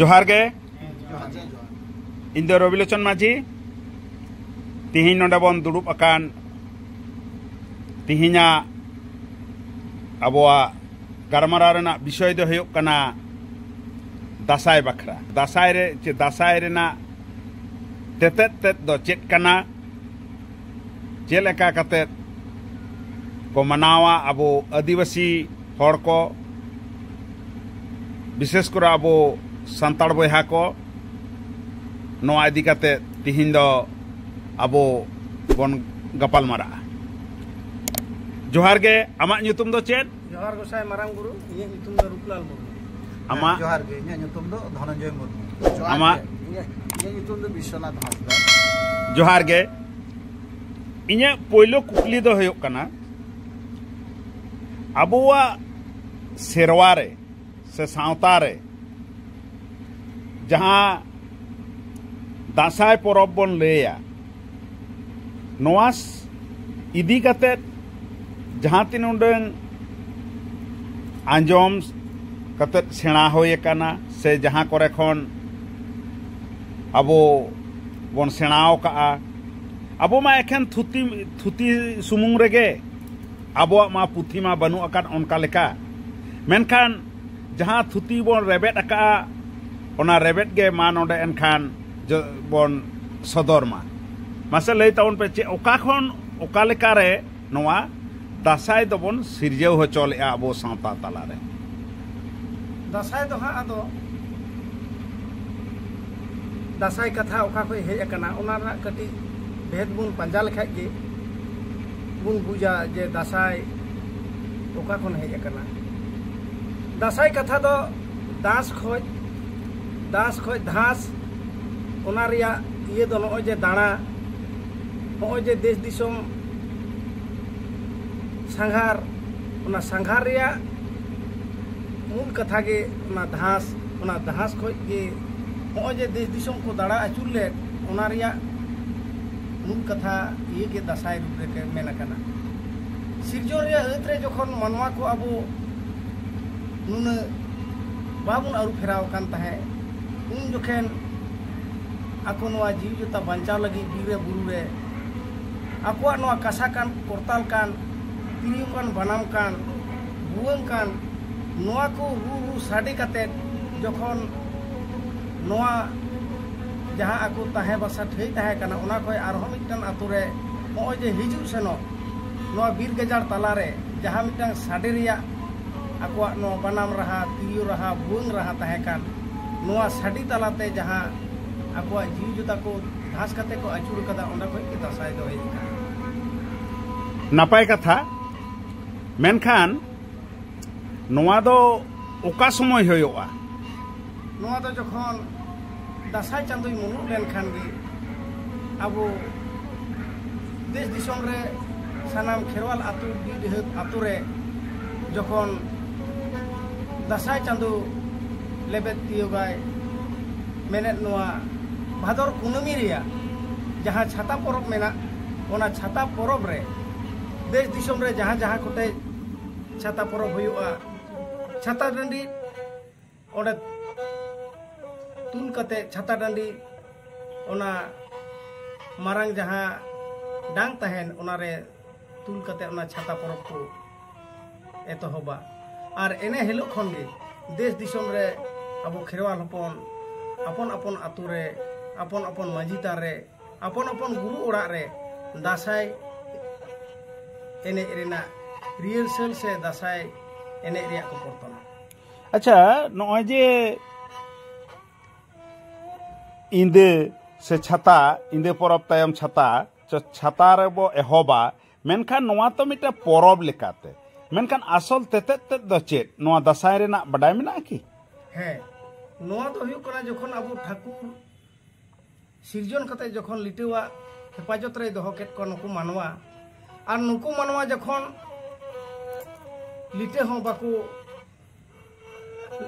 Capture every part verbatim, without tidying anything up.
ᱡᱚᱦᱟᱨ ᱜᱮ᱾ ᱤᱧ ᱫᱚ ᱨᱚᱵᱤᱞᱳᱪᱚᱱ ᱢᱟᱹᱡᱷᱤ᱾ ᱛᱤᱦᱤᱧ ᱱᱚᱰᱮ ᱵᱚᱱ ᱫᱩᱲᱩᱵ ᱟᱠᱟᱱ, ᱛᱤᱦᱤᱧᱟᱜ ᱟᱵᱚᱣᱟᱜ ᱜᱟᱞᱢᱟᱨᱟᱣ ᱨᱮᱱᱟᱜ ᱵᱤᱥᱚᱭ ᱫᱚ ᱦᱩᱭᱩᱜ ᱠᱟᱱᱟ ᱫᱟᱸᱥᱟᱭ ᱵᱟᱠᱷᱨᱟ᱾ ᱫᱟᱸᱥᱟᱭ ᱨᱮ, ᱪᱮ ᱫᱟᱸᱥᱟᱭ ᱨᱮᱱᱟᱜ ᱛᱮᱛᱮᱫ ᱛᱮᱫ ᱫᱚ ᱪᱮᱫ ᱠᱟᱱᱟ, ᱪᱮᱫ ᱞᱮᱠᱟ ᱠᱟᱛᱮᱫ ᱠᱚ ᱢᱟᱱᱟᱣᱟ ᱟᱵᱚ ᱟᱹᱫᱤᱵᱟᱹᱥᱤ ᱦᱚᱲ ᱠᱚ, ᱵᱤᱥᱮᱥ ᱠᱚᱨᱮ ᱟᱵᱚ ᱥᱟᱱᱛᱟᱲ ᱵᱚᱭᱦᱟ ᱠᱚ, ᱱᱚᱣᱟ ᱤᱫᱤ ᱠᱟᱛᱮ ᱛᱤᱦᱤᱧ ᱫᱚ ᱟᱵᱚ ᱵᱚᱱ ᱜᱟᱯᱟᱞ ᱢᱟᱨᱟᱜᱼᱟ᱾ ᱡᱚᱦᱟᱨ ᱜᱮ᱾ ᱟᱢᱟᱜ ᱧᱩᱛᱩᱢ ᱫᱚ ᱪᱮᱫ? ᱡᱚᱦᱟᱨ ᱜᱚᱸᱥᱟᱭ ᱢᱟᱨᱟᱝ ᱵᱩᱨᱩ, ᱤᱧᱟᱹᱜ ᱧᱩᱛᱩᱢ ᱫᱚ ᱨᱩᱯᱞᱟᱞ ᱢᱩᱨᱢᱩ᱾ ᱟᱢᱟᱜ? ᱡᱚᱦᱟᱨ ᱜᱮ, ᱤᱧᱟᱹᱜ ᱧᱩᱛᱩᱢ ᱫᱚ ᱫᱷᱚᱱᱚᱱᱡᱚᱭ ᱢᱩᱨᱢᱩ᱾ ᱡᱚᱦᱟᱨ ᱟᱢᱟᱜ? ᱜᱮ, ᱤᱧᱟᱹᱜ, ᱤᱧᱟᱹᱜ ᱧᱩᱛᱩᱢ ᱫᱚ ᱵᱤᱥᱥᱚᱱᱟᱛᱷ ᱦᱟᱸᱥᱫᱟ᱾ ᱡᱚᱦᱟᱨ ᱜᱮ᱾ ᱤᱧᱟᱹᱜ ᱯᱳᱭᱞᱳ ᱠᱩᱠᱞᱤ ᱫᱚ ᱦᱩᱭᱩᱜ ᱠᱟᱱᱟ, ᱟᱵᱚᱣᱟᱜ ᱥᱮᱨᱣᱟ ᱨᱮ ᱥᱮ ᱥᱟᱶᱛᱟ ᱨᱮ ᱡᱟᱦᱟᱸ ᱫᱟᱸᱥᱟᱭ ᱯᱚᱨᱚᱵᱽ ᱵᱚᱱ ᱞᱟᱹᱭᱟ, ᱱᱚᱣᱟ ᱤᱫᱤ ᱠᱟᱛᱮᱫ ᱡᱟᱦᱟᱸ ᱛᱤᱱ ᱩᱰᱟᱹᱝ ᱟᱸᱡᱚᱢ ᱠᱟᱛᱮᱫ ᱥᱮᱬᱟ ᱦᱩᱭ ᱟᱠᱟᱱᱟ, ᱥᱮ ᱡᱟᱦᱟᱸ ᱠᱚᱨᱮ ᱠᱷᱚᱱ ᱟᱵᱚ ᱵᱚᱱ ᱥᱮᱬᱟ ᱟᱠᱟᱫᱼᱟ, ᱟᱵᱚ ᱢᱟ ᱮᱠᱷᱮᱱ ᱛᱷᱩᱛᱤ, ᱛᱷᱩᱛᱤ ᱥᱩᱢᱩᱝ ᱨᱮᱜᱮ, ᱟᱵᱚᱣᱟᱜ ᱢᱟ ᱯᱩᱛᱷᱤ ᱢᱟ ᱵᱟᱹᱱᱩᱜ ᱟᱠᱟᱫ ᱚᱱᱠᱟ ᱞᱮᱠᱟ᱾ ᱢᱮᱱᱠᱷᱟᱱ ᱡᱟᱦᱟᱸ ᱛᱷᱩᱛᱤ ᱵᱚᱱ ᱨᱮᱵᱮᱫ ᱟᱠᱟᱫᱼᱟ, ᱚᱱᱟ ᱨᱮᱵᱮᱫ ᱜᱮ ᱢᱟ ᱱᱚᱰᱮ ᱮᱱᱠᱷᱟᱱ ᱡᱚ-, ᱵᱚᱱ ᱥᱚᱫᱚᱨ ᱢᱟ᱾ ᱢᱟᱥᱮ ᱞᱟᱹᱭ ᱛᱟᱵᱚᱱ ᱯᱮ, ᱪᱮᱫ, ᱚᱠᱟ ᱠᱷᱚᱱ ᱚᱠᱟ ᱞᱮᱠᱟᱨᱮ ᱱᱚᱣᱟ ᱫᱟᱸᱥᱟᱭ ᱫᱚᱵᱚᱱ ᱥᱤᱨᱡᱟᱹᱣ ᱦᱚᱪᱚ ᱞᱮᱫᱼᱟ ᱟᱵᱚ ᱥᱟᱶᱛᱟ ᱛᱟᱞᱟᱨᱮ? ᱫᱟᱸᱥᱟᱭ ᱫᱚ ᱦᱟᱸᱜ ᱟᱫᱚ ᱫᱟᱸᱥᱟᱭ ᱠᱟᱛᱷᱟ ᱚᱠᱟ ᱠᱷᱚᱱ ᱦᱮᱡ ᱟᱠᱟᱱᱟ, ᱚᱱᱟ ᱨᱮᱱᱟᱜ ᱠᱟᱹᱴᱤᱡ ᱵᱷᱮᱫ ᱵᱚᱱ ᱯᱟᱸᱡᱟ ᱞᱮᱠᱷᱟᱡ ᱜᱮ ᱵᱚᱱ ᱵᱩᱡᱟ ᱡᱮ ᱫᱟᱸᱥᱟᱭ ᱚᱠᱟ ᱠᱷᱚᱱ ᱦᱮᱡ ᱟᱠᱟᱱᱟ᱾ ᱫᱟᱸᱥᱟᱭ ᱠᱟᱛᱷᱟ ᱫᱚ ᱫᱟᱸᱥ ᱠᱷᱚᱡ, ᱫᱟᱸᱥ ᱠᱷᱚᱡ ᱫᱷᱟᱸᱥ, ᱚᱱᱟ ᱨᱮᱭᱟᱜ ᱤᱭᱟᱹ ᱫᱚ ᱱᱚᱜᱼᱚᱭ ᱡᱮ ᱫᱟᱬᱟ, ᱱᱚᱜᱼᱚᱭ ᱡᱮ ᱫᱮᱥ ᱫᱤᱥᱚᱢ ᱥᱟᱸᱜᱷᱟᱨ, ᱚᱱᱟ ᱥᱟᱸᱜᱷᱟᱨ ᱨᱮᱭᱟᱜ ᱢᱩᱞ ᱠᱟᱛᱷᱟ ᱜᱮ ᱚᱱᱟ ᱫᱷᱟᱸᱥ, ᱚᱱᱟ ᱫᱷᱟᱸᱥ ᱠᱷᱚᱡ ᱜᱮ ᱱᱚᱜᱼᱚᱭ ᱡᱮ ᱫᱮᱥ ᱫᱤᱥᱚᱢ ᱠᱚ ᱫᱟᱬᱟ ᱟᱹᱪᱩᱨ ᱞᱮᱫ, ᱚᱱᱟ ᱨᱮᱭᱟᱜ ᱢᱩᱞ ᱠᱟᱛᱷᱟ ᱤᱭᱟᱹ ᱜᱮ ᱫᱟᱸᱥᱟᱭ ᱨᱩᱯ ᱨᱮ ᱢᱮᱱ ᱟᱠᱟᱱᱟ᱾ ᱥᱤᱨᱡᱚᱱ ᱨᱮᱭᱟᱜ ᱟᱹᱛ ᱨᱮ ᱡᱚᱠᱷᱚᱱ ᱢᱟᱱᱣᱟ ᱠᱚ ᱟᱵᱚ ᱱᱩᱱᱟᱹᱜ ᱵᱟᱵᱚᱱ ᱟᱹᱨᱩ ᱯᱷᱮᱨᱟᱣ ᱟᱠᱟᱱ ᱛᱟᱦᱮᱸᱫ, ᱩᱱ ᱡᱚᱠᱷᱮᱱ ᱟᱠᱚ ᱱᱚᱣᱟ ᱡᱤᱣᱤ ᱡᱚᱛᱟ ᱵᱟᱧᱪᱟᱣ ᱞᱟᱹᱜᱤᱫ ᱵᱤᱨ ᱨᱮ ᱵᱩᱨᱩ ᱨᱮ ᱟᱠᱚᱣᱟᱜ ᱱᱚᱣᱟ ᱠᱟᱸᱥᱟ ᱠᱟᱱ, ᱠᱚᱨᱛᱟᱞ ᱠᱟᱱ, ᱛᱤᱨᱭᱳ ᱠᱟᱱ, ᱵᱟᱱᱟᱢ ᱠᱟᱱ, ᱵᱷᱩᱣᱟᱹᱝ ᱠᱟᱱ, ᱱᱚᱣᱟ ᱠᱚ ᱨᱩ ᱨᱩ ᱥᱟᱰᱮ ᱠᱟᱛᱮ ᱡᱚᱠᱷᱚᱱ ᱱᱚᱣᱟ ᱡᱟᱦᱟᱸ ᱟᱠᱚ ᱛᱟᱦᱮᱸ ᱵᱟᱥᱟ ᱴᱷᱟᱹᱭ ᱛᱟᱦᱮᱸ ᱠᱟᱱᱟ, ᱚᱱᱟ ᱠᱷᱚᱱ ᱟᱨᱦᱚᱸ ᱢᱤᱫᱴᱟᱝ ᱟᱛᱳ ᱨᱮ ᱱᱚᱜᱼᱚᱭ ᱡᱮ ᱦᱤᱡᱩᱜ ᱥᱮᱱᱚᱜ ᱱᱚᱣᱟ ᱵᱤᱨ ᱜᱟᱡᱟᱲ ᱛᱟᱞᱟᱨᱮ ᱡᱟᱦᱟᱸ ᱢᱤᱫᱴᱟᱝ ᱥᱟᱰᱮ ᱨᱮᱭᱟᱜ ᱟᱠᱚᱣᱟᱜ ᱱᱚᱣᱟ ᱵᱟᱱᱟᱢ ᱨᱟᱦᱟ, ᱛᱤᱨᱭᱳ ᱨᱟᱦᱟ, ᱵᱷᱩᱣᱟᱹᱝ ᱨᱟᱦᱟ ᱛᱟᱦᱮᱸ ᱠᱟᱱ, ᱱᱚᱣᱟ ᱥᱟᱰᱮ ᱛᱟᱞᱟᱛᱮ ᱡᱟᱦᱟᱸ ᱟᱠᱚᱣᱟᱜ ᱡᱤᱣᱤ ᱡᱚᱛᱟ ᱠᱚ ᱫᱷᱟᱥ ᱠᱟᱛᱮ ᱠᱚ ᱟᱹᱪᱩᱨ ᱠᱟᱫᱟ, ᱚᱸᱰᱮ ᱠᱷᱚᱱ ᱜᱮ ᱫᱟᱸᱥᱟᱭ ᱫᱚ ᱦᱮᱡ ᱟᱠᱟᱱᱟ᱾ ᱱᱟᱯᱟᱭ ᱠᱟᱛᱷᱟ᱾ ᱢᱮᱱᱠᱷᱟᱱ ᱱᱚᱣᱟ ᱫᱚ ᱚᱠᱟ ᱥᱚᱢᱚᱭ ᱦᱩᱭᱩᱜᱼᱟ? ᱱᱚᱣᱟ ᱫᱚ ᱡᱚᱠᱷᱚᱱ ᱫᱟᱸᱥᱟᱭ ᱪᱟᱸᱫᱳᱭ ᱢᱩᱞᱩᱜ ᱞᱮᱱᱠᱷᱟᱱ ᱜᱮ ᱟᱵᱚ ᱫᱮᱥ ᱫᱤᱥᱚᱢ ᱨᱮ ᱥᱟᱱᱟᱢ ᱠᱷᱮᱨᱣᱟᱞ ᱟᱹᱛᱩ, ᱰᱤ ᱰᱤᱦᱟᱹᱛ ᱟᱹᱛᱩ ᱨᱮ ᱡᱚᱠᱷᱚᱱ ᱫᱟᱸᱥᱟᱭ ᱪᱟᱸᱫᱳ ᱞᱮᱵᱮᱫ ᱛᱤᱭᱳᱜᱟᱭ, ᱢᱮᱱᱮᱫ ᱱᱚᱣᱟ ᱵᱷᱟᱫᱚᱨ ᱠᱩᱱᱟᱹᱢᱤ ᱨᱮᱭᱟᱜ ᱡᱟᱦᱟᱸ ᱪᱷᱟᱛᱟ ᱯᱚᱨᱚᱵᱽ ᱢᱮᱱᱟᱜ, ᱚᱱᱟ ᱪᱷᱟᱛᱟ ᱯᱚᱨᱚᱵᱽ ᱨᱮ ᱫᱮᱥ ᱫᱤᱥᱚᱢ ᱨᱮ ᱡᱟᱦᱟᱸ ᱡᱟᱦᱟᱸ ᱠᱚᱴᱮᱡ ᱪᱷᱟᱛᱟ ᱯᱚᱨᱚᱵᱽ ᱦᱩᱭᱩᱜᱼᱟ, ᱪᱷᱟᱛᱟ ᱴᱟᱺᱰᱤ ᱚᱸᱰᱮ ᱛᱩᱞ ᱠᱟᱛᱮ ᱪᱷᱟᱛᱟ ᱴᱟᱺᱰᱤ ᱚᱱᱟ ᱢᱟᱨᱟᱝ ᱡᱟᱦᱟᱸ ᱰᱟᱝ ᱛᱟᱦᱮᱱ, ᱚᱱᱟᱨᱮ ᱛᱩᱞ ᱠᱟᱛᱮ ᱚᱱᱟ ᱪᱷᱟᱛᱟ ᱯᱚᱨᱚᱵᱽ ᱠᱚ ᱮᱛᱚᱦᱚᱵᱟ᱾ ᱟᱨ ᱮᱱᱮ ᱦᱤᱞᱳᱜ ᱠᱷᱚᱱ ᱜᱮ ᱫᱮᱥ ᱫᱤᱥᱚᱢ ᱨᱮ ᱟᱵᱚ ᱠᱷᱮᱨᱣᱟᱞ ᱦᱚᱯᱚᱱ ᱟᱯᱚᱱ ᱟᱯᱚᱱ ᱟᱛᱳ ᱨᱮ, ᱟᱯᱚᱱ ᱟᱯᱚᱱ ᱢᱟᱺᱡᱷᱤ ᱛᱷᱟᱱ ᱨᱮ, ᱟᱯᱚᱱ ᱟᱯᱚᱱ ᱜᱩᱨᱩ ᱚᱲᱟᱜ ᱨᱮ ᱫᱟᱸᱥᱟᱭ ᱮᱱᱮᱡ ᱨᱮᱱᱟᱜ ᱨᱤᱦᱟᱨᱥᱟᱞ ᱥᱮ ᱫᱟᱸᱥᱟᱭ ᱮᱱᱮᱡ ᱨᱮᱭᱟᱜ ᱠᱚ ᱯᱚᱨᱛᱚᱱᱟ᱾ ᱟᱪᱪᱷᱟ, ᱱᱚᱜᱼᱚᱭ ᱡᱮ ᱤᱸᱫᱟᱹ ᱥᱮ ᱪᱷᱟᱛᱟ, ᱤᱸᱫᱟᱹ ᱯᱚᱨᱚᱵᱽ ᱛᱟᱭᱚᱢ ᱪᱷᱟᱛᱟ, ᱪᱚ-, ᱪᱷᱟᱛᱟ ᱨᱮᱵᱚ ᱮᱦᱚᱵᱟ, ᱢᱮᱱᱠᱷᱟᱱ ᱱᱚᱣᱟ ᱛᱚ ᱢᱤᱫᱴᱮᱱ ᱯᱚᱨᱚᱵᱽ ᱞᱮᱠᱟᱛᱮ, ᱢᱮᱱᱠᱷᱟᱱ ᱟᱥᱚᱞ ᱛᱮᱛᱮᱫ ᱛᱮᱫ ᱫᱚ ᱪᱮᱫ? ᱱᱚᱣᱟ ᱫᱟᱸᱥᱟᱭ ᱨᱮᱱᱟᱜ ᱵᱟᱰᱟᱭ ᱢᱮᱱᱟᱜᱼᱟ ᱠᱤ? ᱦᱮᱸ, ᱱᱚᱣᱟ ᱫᱚ ᱦᱩᱭᱩᱜ ᱠᱟᱱᱟ ᱡᱚᱠᱷᱚᱱ ᱟᱵᱚ ᱴᱷᱟᱹᱠᱩᱨ ᱥᱤᱨᱡᱚᱱ ᱠᱟᱛᱮ ᱡᱚᱠᱷᱚᱱ ᱞᱤᱴᱟᱹᱣᱟᱜ ᱦᱮᱯᱟᱡᱚᱛ ᱨᱮᱭ ᱫᱚᱦᱚ ᱠᱮᱫ ᱠᱚᱣᱟ ᱱᱩᱠᱩ ᱢᱟᱱᱣᱟ, ᱟᱨ ᱱᱩᱠᱩ ᱢᱟᱱᱣᱟ ᱡᱚᱠᱷᱚᱱ ᱞᱤᱴᱟᱹ ᱦᱚᱸ ᱵᱟᱠᱚ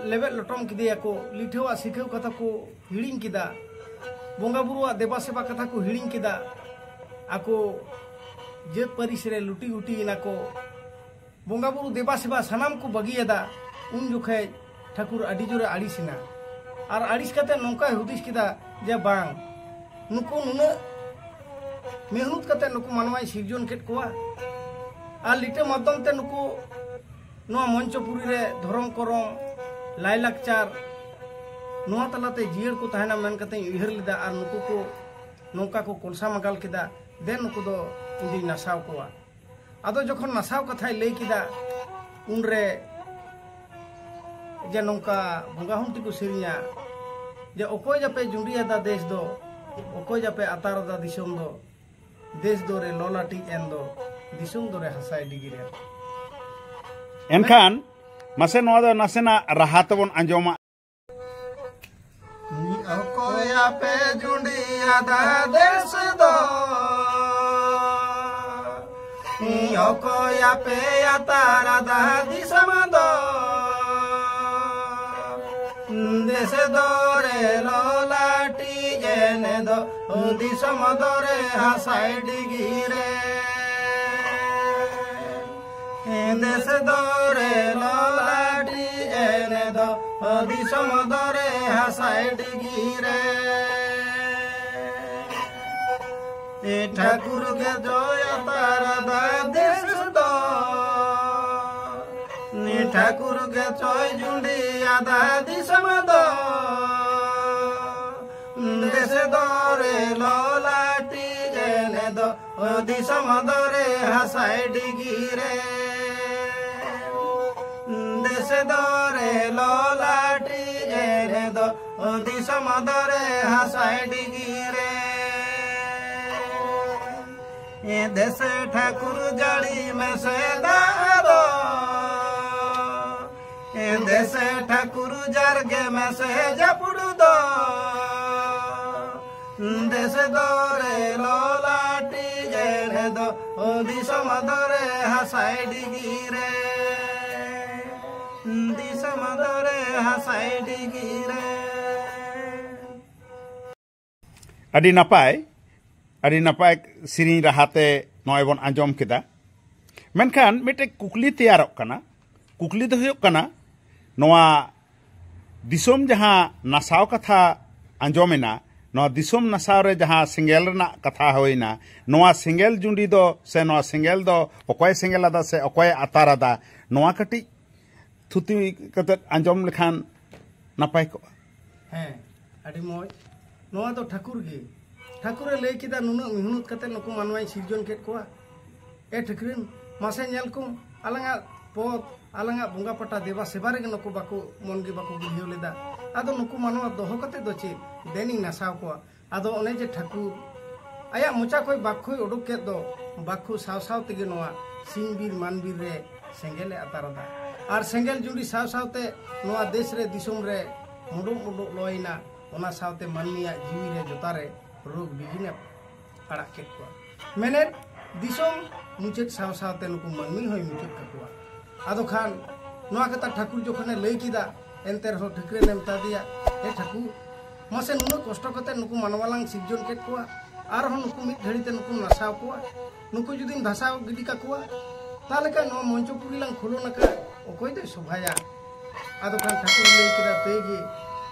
ᱞᱮᱵᱮᱫ ᱞᱚᱴᱚᱢ ᱠᱮᱫᱮᱭᱟᱠᱚ, ᱞᱤᱴᱟᱹᱣᱟᱜ ᱥᱤᱠᱷᱟᱹᱣ ᱠᱟᱛᱷᱟ ᱠᱚ ᱦᱤᱲᱤᱧ ᱠᱮᱫᱟ, ᱵᱚᱸᱜᱟ ᱵᱩᱨᱩᱣᱟᱜ ᱫᱮᱵᱟ ᱥᱮᱵᱟ ᱠᱟᱛᱷᱟ ᱠᱚ ᱦᱤᱲᱤᱧ ᱠᱮᱫᱟ, ᱟᱠᱚ ᱡᱟᱹᱛ ᱯᱟᱹᱨᱤᱥ ᱨᱮ ᱞᱩᱴᱤ ᱜᱩᱴᱤᱭᱮᱱᱟ ᱠᱚ, ᱵᱚᱸᱜᱟ ᱵᱩᱨᱩ ᱫᱮᱵᱟ ᱥᱮᱵᱟ ᱥᱟᱱᱟᱢ ᱠᱚ ᱵᱟᱹᱜᱤᱭᱟᱫᱟ᱾ ᱩᱱ ᱡᱚᱠᱷᱮᱡ ᱴᱷᱟᱹᱠᱩᱨ ᱟᱹᱰᱤ ᱡᱳᱨᱮ ᱟᱹᱲᱤᱥᱮᱱᱟ᱾ ᱟᱨ ᱟᱹᱲᱤᱥ ᱠᱟᱛᱮ ᱱᱚᱝᱠᱟᱭ ᱦᱩᱫᱤᱥ ᱠᱮᱫᱟ ᱡᱮ ᱵᱟᱝ, ᱱᱩᱠᱩ ᱱᱩᱱᱟᱹᱜ ᱢᱮᱦᱱᱩᱛ ᱠᱟᱛᱮ ᱱᱩᱠᱩ ᱢᱟᱱᱣᱟᱭ ᱥᱤᱨᱡᱚᱱ ᱠᱮᱫ ᱠᱚᱣᱟ, ᱟᱨ ᱞᱤᱴᱟᱹ ᱢᱟᱫᱽᱫᱷᱚᱢ ᱛᱮ ᱱᱩᱠᱩ ᱱᱚᱣᱟ ᱢᱚᱧᱪᱚᱯᱩᱨᱤ ᱨᱮ ᱫᱷᱚᱨᱚᱢ ᱠᱚᱨᱚᱢ, ᱞᱟᱭᱞᱟᱠᱪᱟᱨ, ᱱᱚᱣᱟ ᱛᱟᱞᱟᱛᱮ ᱡᱤᱭᱟᱹᱲ ᱠᱚ ᱛᱟᱦᱮᱱᱟ ᱢᱮᱱ ᱠᱟᱛᱮᱧ ᱩᱭᱦᱟᱹᱨ ᱞᱮᱫᱟ᱾ ᱟᱨ ᱱᱩᱠᱩ ᱠᱚ ᱱᱚᱝᱠᱟ ᱠᱚ ᱠᱚᱞᱥᱟ ᱢᱟᱜᱟᱞ ᱠᱮᱫᱟ, ᱫᱮᱱ ᱱᱩᱠᱩ ᱫᱚ ᱤᱧ ᱫᱩᱧ ᱱᱟᱥᱟᱣ ᱠᱚᱣᱟ᱾ ᱟᱫᱚ ᱡᱚᱠᱷᱚᱱ ᱱᱟᱥᱟᱣ ᱠᱟᱛᱷᱟᱭ ᱞᱟᱹᱭ ᱠᱮᱫᱟ, ᱩᱱᱨᱮ ᱡᱮ ᱱᱚᱝᱠᱟ ᱵᱚᱸᱜᱟ ᱦᱩᱱᱴᱤ ᱠᱚ ᱥᱮᱨᱮᱧᱟ ᱡᱮ, "ᱚᱠᱚᱭ ᱡᱟᱯᱮ ᱡᱩᱸᱰᱤᱭᱟᱫᱟ ᱫᱮᱥ ᱫᱚ, ᱚᱠᱚᱭ ᱡᱟᱯᱮ ᱟᱛᱟᱨᱟᱫᱟ ᱫᱤᱥᱚᱢ ᱫᱚ, ᱫᱮᱥ ᱫᱚᱨᱮ ᱞᱚᱞᱟᱴᱤᱡ ᱮᱱ ᱫᱚ, ᱫᱤᱥᱚᱢ ᱫᱚᱨᱮ ᱦᱟᱥᱟᱭ ᱰᱤᱜᱤᱨᱮᱱ᱾" ᱮᱱᱠᱷᱟᱱ ᱢᱟᱥᱮ ᱱᱚᱣᱟ ᱫᱚ ᱱᱟᱥᱮᱱᱟᱜ ᱨᱟᱦᱟ ᱛᱮᱵᱚᱱ ᱟᱸᱡᱚᱢᱟ᱾ ᱚᱠᱚᱭ ᱟᱯᱮ ᱡᱩᱸᱰᱤᱭᱟᱫᱟ ᱫᱮᱥ ᱫᱚ, ᱚᱠᱚᱭ ᱟᱯᱮ ᱟᱛᱟᱨᱟᱫᱟ ᱫᱤᱥᱚᱢ ᱫᱚ, ᱫᱮᱥ ᱫᱚᱨᱮ ᱞᱚᱞᱟᱴᱤᱡ ᱮᱱ ᱫᱚ, ᱫᱤᱥᱚᱢ ᱫᱚᱨᱮ ᱦᱟᱥᱟᱭ ᱰᱤᱜᱤᱨᱮᱱ᱾ ᱫᱮᱥ ᱫᱚᱨᱮ ᱞᱚᱞᱟᱴᱤᱡ ᱮᱱ ᱫᱚ, ᱫᱤᱥᱚᱢ ᱫᱚᱨᱮ ᱦᱟᱥᱟᱭ ᱰᱤᱜᱤᱨᱮᱱ᱾ ᱴᱷᱟᱹᱠᱩᱨ ᱜᱮ ᱡᱚᱭ ᱟᱛᱟᱨᱟᱫᱟ ᱫᱮᱥ ᱫᱚ, ᱴᱷᱟᱹᱠᱩᱨ ᱜᱮ ᱪᱚᱭ ᱡᱩᱸᱰᱤᱭᱟᱫᱟ ᱫᱤᱥᱚᱢ ᱫᱚ᱾ ᱫᱮᱥ ᱫᱚᱨᱮ ᱞᱚᱞᱟᱴᱤᱡ ᱮᱱ ᱫᱚ, ᱫᱤᱥᱚᱢ ᱫᱚᱨᱮ ᱦᱟᱥᱟᱭ ᱰᱤᱜᱤᱨᱮᱱ᱾ ᱫᱮᱥ ᱫᱚᱨᱮ ᱞᱚᱞᱟᱴᱤᱡ ᱮᱱ ᱫᱚ, ᱫᱤᱥᱚᱢ ᱫᱚᱨᱮ ᱦᱟᱥᱟᱭ ᱰᱤᱜᱤᱨᱮᱱ᱾ ᱫᱮᱥᱮ ᱴᱷᱟᱹᱠᱩᱨ ᱡᱟᱹᱲᱤ ᱢᱮᱥᱮ ᱫᱟᱜ ᱫᱚ, ᱫᱮᱥᱮ ᱴᱷᱟᱹᱠᱩᱨ ᱡᱟᱨᱜᱮ ᱢᱮᱥᱮ ᱡᱟᱹᱯᱩᱫ ᱫᱚ᱾ ᱫᱮᱥ ᱫᱚᱨᱮ ᱞᱚᱞᱟᱴᱤᱡ ᱮᱱ ᱫᱚ, ᱫᱤᱥᱚᱢ ᱫᱚᱨᱮ ᱦᱟᱥᱟᱭ ᱰᱤᱜᱤᱨᱮᱱ᱾ ᱫᱤᱥᱚᱢ ᱫᱚᱨᱮ ᱦᱟᱥᱟᱭ ᱰᱤᱜᱤᱨᱮᱱ᱾ ᱟᱹᱰᱤ ᱱᱟᱯᱟᱭ, ᱟᱹᱰᱤ ᱱᱟᱯᱟᱭ ᱥᱮᱨᱮᱧ ᱨᱟᱦᱟᱛᱮ ᱱᱚᱜᱼᱚᱭ ᱵᱚᱱ ᱟᱸᱡᱚᱢ ᱠᱮᱫᱟ᱾ ᱢᱮᱱᱠᱷᱟᱱ ᱢᱤᱫᱴᱮᱡ ᱠᱩᱠᱞᱤ ᱛᱮᱭᱟᱨᱚᱜ ᱠᱟᱱᱟ᱾ ᱠᱩᱠᱞᱤ ᱫᱚ ᱦᱩᱭᱩᱜ ᱠᱟᱱᱟ, ᱱᱚᱣᱟ ᱫᱤᱥᱚᱢ ᱡᱟᱦᱟᱸ ᱱᱟᱥᱟᱣ ᱠᱟᱛᱷᱟ ᱟᱸᱡᱚᱢᱮᱱᱟ, ᱱᱚᱣᱟ ᱫᱤᱥᱚᱢ ᱱᱟᱥᱟᱣ ᱨᱮ ᱡᱟᱦᱟᱸ ᱥᱮᱸᱜᱮᱞ ᱨᱮᱱᱟᱜ ᱠᱟᱛᱷᱟ ᱦᱩᱭᱱᱟ, ᱱᱚᱣᱟ ᱥᱮᱸᱜᱮᱞ ᱡᱩᱸᱰᱤ ᱫᱚ ᱥᱮ ᱱᱚᱣᱟ ᱥᱮᱸᱜᱮᱞ ᱫᱚ ᱚᱠᱚᱭ ᱥᱮᱸᱜᱮᱞ ᱟᱫᱟ ᱥᱮ ᱚᱠᱚᱭᱮ ᱟᱛᱟᱨ ᱟᱫᱟ, ᱱᱚᱣᱟ ᱠᱟᱹᱴᱤᱡ ᱛᱷᱩᱛᱤ ᱠᱟᱛᱮ ᱟᱸᱡᱚᱢ ᱞᱮᱠᱷᱟᱱ ᱱᱟᱯᱟᱭ ᱠᱚᱜᱼᱟ᱾ ᱦᱮᱸ, ᱟᱹᱰᱤ ᱢᱚᱡᱽ᱾ ᱱᱚᱣᱟ ᱫᱚ ᱴᱷᱟᱹᱠᱩᱨ ᱜᱮ᱾ ᱴᱷᱟᱹᱠᱩᱨᱮ ᱞᱟᱹᱭ ᱠᱮᱫᱟ, ᱱᱩᱱᱟᱹᱜ ᱢᱤᱦᱩᱱᱩᱛ ᱠᱟᱛᱮ ᱱᱩᱠᱩ ᱢᱟᱱᱣᱟᱧ ᱥᱤᱨᱡᱚᱱ ᱠᱮᱫ ᱠᱚᱣᱟ᱾ ᱮ ᱴᱷᱟᱹᱠᱨᱟᱹᱱ, ᱢᱟᱥᱮ ᱧᱮᱞ ᱠᱚᱢ, ᱟᱞᱟᱝᱟᱜ ᱯᱚᱫ, ᱟᱞᱟᱝᱟᱜ ᱵᱚᱸᱜᱟ ᱯᱟᱴᱟ ᱫᱮᱵᱟ ᱥᱮᱵᱟ ᱨᱮᱜᱮ ᱱᱩᱠᱩ ᱵᱟᱠᱚ, ᱢᱚᱱ ᱜᱮ ᱵᱟᱠᱚ ᱵᱩᱡᱷᱟᱹᱣ ᱞᱮᱫᱟ᱾ ᱟᱫᱚ ᱱᱩᱠᱩ ᱢᱟᱱᱣᱟ ᱫᱚᱦᱚ ᱠᱟᱛᱮ ᱫᱚ ᱪᱮᱫ? ᱫᱮᱱᱤᱧ ᱱᱟᱥᱟᱣ ᱠᱚᱣᱟ᱾ ᱟᱫᱚ ᱚᱱᱮ ᱡᱮ ᱴᱷᱟᱹᱠᱩᱨ ᱟᱭᱟᱜ ᱢᱚᱪᱟ ᱠᱷᱚᱱ ᱵᱟᱠᱠᱷᱚᱭ ᱩᱰᱩᱠ ᱠᱮᱫ ᱫᱚ, ᱵᱟᱠᱠᱷᱚ ᱥᱟᱶ ᱥᱟᱶ ᱛᱮᱜᱮ ᱱᱚᱣᱟ ᱥᱤᱧ ᱵᱤᱨ ᱢᱟᱱ ᱵᱤᱨ ᱨᱮ ᱥᱮᱸᱜᱮᱞᱮ ᱟᱛᱟᱨ ᱟᱫᱟ᱾ ᱟᱨ ᱥᱮᱸᱜᱮᱞ ᱡᱩᱸᱰᱤ ᱥᱟᱶ ᱥᱟᱶᱛᱮ ᱱᱚᱣᱟ ᱫᱮᱥ ᱨᱮ, ᱫᱤᱥᱚᱢ ᱨᱮ ᱢᱩᱰᱩᱜ ᱢᱩᱰᱩᱜ ᱞᱚᱭᱮᱱᱟ᱾ ᱚᱱᱟ ᱥᱟᱶᱛᱮ ᱢᱟᱹᱱᱢᱤᱭᱟᱜ ᱡᱤᱣᱤ ᱨᱮ ᱡᱚᱛᱟ ᱨᱮ ᱨᱳᱜᱽ ᱵᱤᱜᱷᱤᱱᱮ ᱟᱲᱟᱜ ᱠᱮᱫ ᱠᱚᱣᱟ᱾ ᱢᱮᱱᱮᱫ, ᱫᱤᱥᱚᱢ ᱢᱩᱪᱟᱹᱫ ᱥᱟᱶ ᱥᱟᱶᱛᱮ ᱱᱩᱠᱩ ᱢᱟᱹᱱᱢᱤ ᱦᱚᱸᱭ ᱢᱩᱪᱟᱹᱫ ᱠᱟᱠᱚᱣᱟ᱾ ᱟᱫᱚ ᱠᱷᱟᱱ ᱱᱚᱣᱟ ᱠᱟᱛᱷᱟ ᱴᱷᱟᱹᱠᱩᱨ ᱡᱚᱠᱷᱚᱱᱮ ᱞᱟᱹᱭ ᱠᱮᱫᱟ, ᱮᱱᱛᱮ ᱨᱮᱦᱚᱸ ᱴᱷᱟᱹᱠᱨᱟᱹᱱᱮ ᱢᱮᱛᱟ ᱫᱮᱭᱟ, ᱮ ᱴᱷᱟᱹᱠᱩᱨ, ᱢᱟᱥᱮ ᱱᱩᱱᱟᱹᱜ ᱠᱚᱥᱴᱚ ᱠᱟᱛᱮ ᱱᱩᱠᱩ ᱢᱟᱱᱣᱟ ᱞᱟᱝ ᱥᱤᱨᱡᱚᱱ ᱠᱮᱫ ᱠᱚᱣᱟ, ᱟᱨᱦᱚᱸ ᱱᱩᱠᱩ ᱢᱤᱫ ᱜᱷᱟᱹᱲᱤ ᱛᱮ ᱱᱩᱠᱩᱢ ᱱᱟᱥᱟᱣ ᱠᱚᱣᱟ, ᱱᱩᱠᱩ ᱡᱩᱫᱤᱢ ᱫᱷᱟᱥᱟᱣ ᱜᱤᱰᱤ ᱠᱟᱠᱚᱣᱟ, ᱛᱟᱦᱞᱮ ᱠᱷᱟᱱ ᱱᱚᱣᱟ ᱢᱚᱧᱪᱚᱯᱩᱨᱤ ᱞᱟᱝ ᱠᱷᱩᱞᱟᱹᱣ ᱟᱠᱟᱫ, ᱚᱠᱚᱭ ᱫᱚᱭ ᱥᱚᱵᱷᱟᱭᱟ? ᱟᱫᱚ ᱠᱷᱟᱱ ᱴᱷᱟᱹᱠᱩᱨ ᱞᱟᱹᱭ ᱠᱮᱫᱟ, ᱛᱟᱹᱭ ᱜᱮ᱾